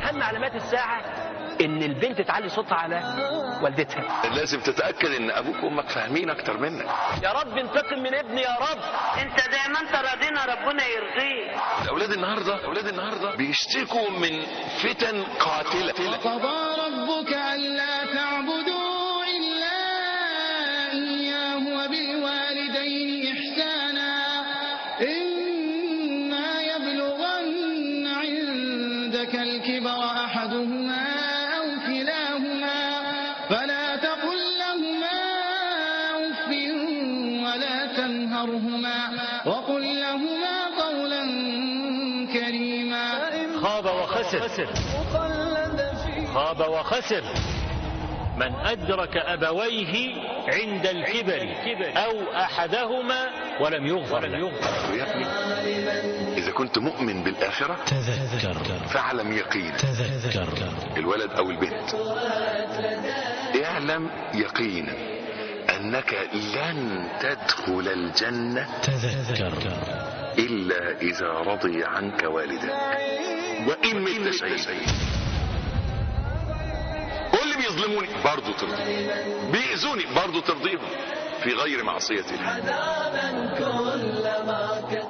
أهم علامات الساعة إن البنت تعلي صوتها على والدتها. لازم تتأكد إن أبوك وأمك فاهمين أكتر منك. يا رب انتقم من ابني يا رب. أنت زي ما أنت راضينا ربنا يرضيك. أولاد النهارده بيشتكوا من فتن قاتلة. قضى ربك ألا تعبدوا إلا إياه وبالوالدين إحسانا إما يبلغن عندك الكبر أحدهما أو كلاهما فلا تقل لهما أف ولا تنهرهما وقل لهما قولا كريما. خاب وخسر، خاب وخسر من أدرك أبويه عند الكبر أو أحدهما ولم يغفر له. يا ابني إذا كنت مؤمن بالآخرة تذكر، فاعلم يقينا، تذكر الولد أو البنت، اعلم يقينا أنك لن تدخل الجنة تذكر إلا إذا رضي عنك والدك وإن مت شهيدا. كل بيظلموني برضو ترضيهم، بيأذوني برضو ترضيهم في غير معصية الله.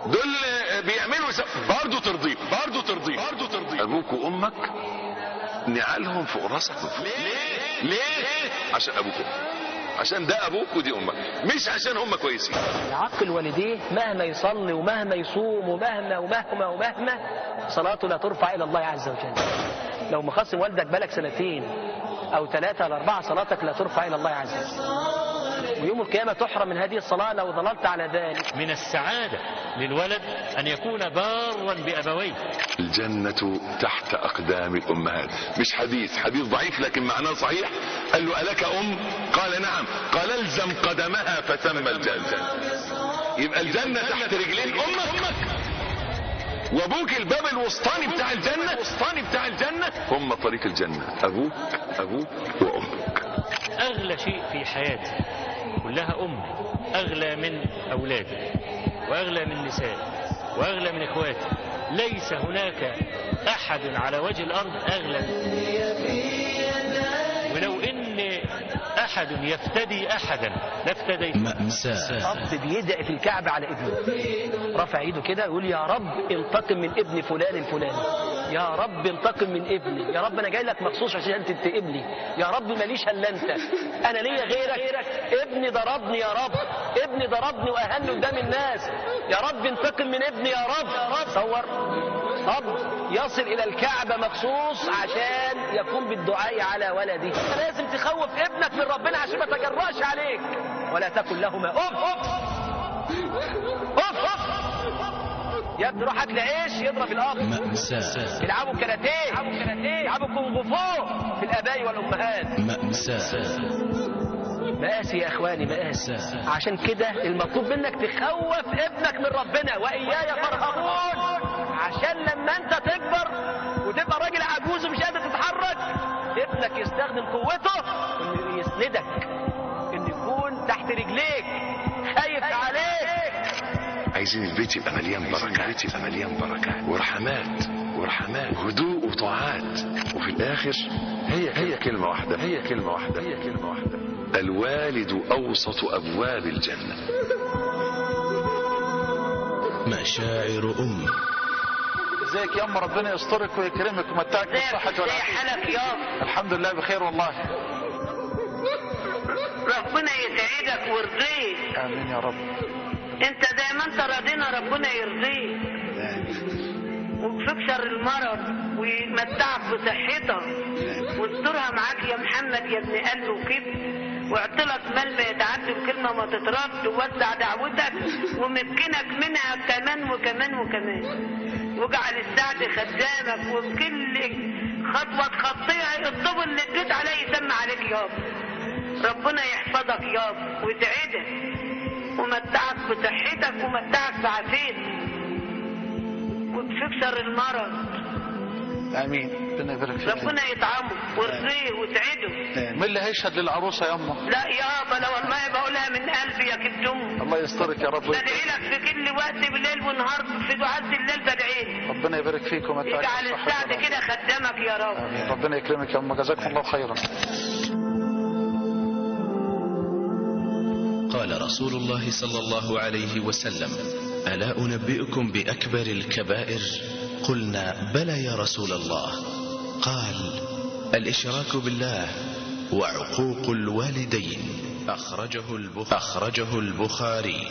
دول بيعملوا برضو ترضيهم، برضو ترضيهم، برضو ترضيهم. أبوك وأمك نعالهم فوق راسك. ليه؟ ليه؟ عشان أبوك وأمك، عشان ده أبوك ودي أمك، مش عشان هم كويسين. يعقل والديه مهما يصلي ومهما يصوم ومهما ومهما ومهما، صلاته لا ترفع إلى الله عز وجل. لو مخصم والدك بالك سنتين أو 3 ولا 4، صلاتك لا ترفع إلى الله عز وجل، ويوم القيامة تحرم من هذه الصلاة لو ظللت على ذلك. من السعادة للولد أن يكون بارا بأبويه. الجنة تحت أقدام الأمهات. مش حديث، حديث ضعيف لكن معناه صحيح. قال له ألك أم؟ قال نعم. قال الزم قدمها فثم الجنة. يبقى الجنة تحت رجلين أمك، وابوك الباب الوسطاني بتاع الجنة، الوسطاني بتاع الجنة، هم طريق الجنة، أبوك، أبوك وأمك. أغلى شيء في حياتي كلها أمي، أغلى من أولادي وأغلى من نسائي وأغلى من إخواتي. ليس هناك أحد على وجه الأرض أغلى مني. ولو إن أحد يفتدي أحدا لافتديت. مأساة. أب بيدعي في الكعبة على ابنه، رفع ايده كده يقول يا رب انتقم من ابن فلان الفلاني، يا رب انتقم من ابني، يا رب انا جاي لك مخصوص عشان تنتقم لي، يا رب ماليش الا انت، انا ليا غيرك، ابني ضربني يا رب، ابني ضربني واهني قدام الناس، يا رب انتقم من ابني يا رب. تصور اب يصل الى الكعبة مخصوص عشان يقوم بالدعاء على ولده. لازم تخوف ابنك من ربنا عشان ما تجرأش عليك. ولا تكن لهما اف اف اف اف. يا ابني روح هات لي عيش، يضرب الاب. مأساة. يلعبوا كاراتيه، يلعبوا كونغ فو في الاباء والامهات. مأساة. مآسي يا اخواني، مآسي. عشان كده المطلوب منك تخوف ابنك من ربنا، واياي فارهبون، عشان لما انت تكبر وتبقى راجل عجوز ومش قادر تتحرك، ابنك يستخدم قوته انه يسندك، انه يكون تحت رجليك، خايف عليك. عايزين البيت يبقى مليان بركات، البيت يبقى مليان بركات ورحمات، ورحمات وهدوء وطاعات، وفي الآخر هي كلمة واحدة، هي كلمة واحدة، هي كلمة واحدة: الوالد أوسط أبواب الجنة. مشاعر أم. ازيك يا أم؟ ربنا يسترك ويكرمك ويمتعك بالصحة والعافية. ازي حالك يابا؟ الحمد لله بخير والله. ربنا يسعدك ويرضيك. آمين يا رب. انت زي ما انت راضينا ربنا يرضيك ويكفيك شر المرض ويمتعك بصحتك واسترها معاك يا محمد يا ابن قلب وكبد، واعطلك مال ما يتعدي وكلمه ما تترد، ووزع دعوتك ومكنك منها كمان وكمان وكمان، واجعل السعد خدامك، وبكل خطوه تخطيها الطوب اللي اديت عليه يسمى عليك يابا. ربنا يحفظك يابا ويسعدك ومتعك بصحتك ومتعك بعافيتك وتفك شر المرض. امين. ربنا يبارك فيك. ربنا يطعمه ويرضيه ويسعده. مين اللي هيشهد للعروسه يما؟ لا يابا، لا والله بقولها من قلبي يا كبد امي. الله يسترك يا رب. بدعي لك في كل وقت بالليل والنهار ربنا يبارك فيك ويمتعك اجعل بالصحة السعد والعافية. كده خدامك يا رب. آمين. ربنا يكرمك يا أم، جزاكم الله خيرا. قال رسول الله صلى الله عليه وسلم: ألا أنبئكم بأكبر الكبائر؟ قلنا: بلى يا رسول الله. قال: الإشراك بالله وعقوق الوالدين. أخرجه البخاري.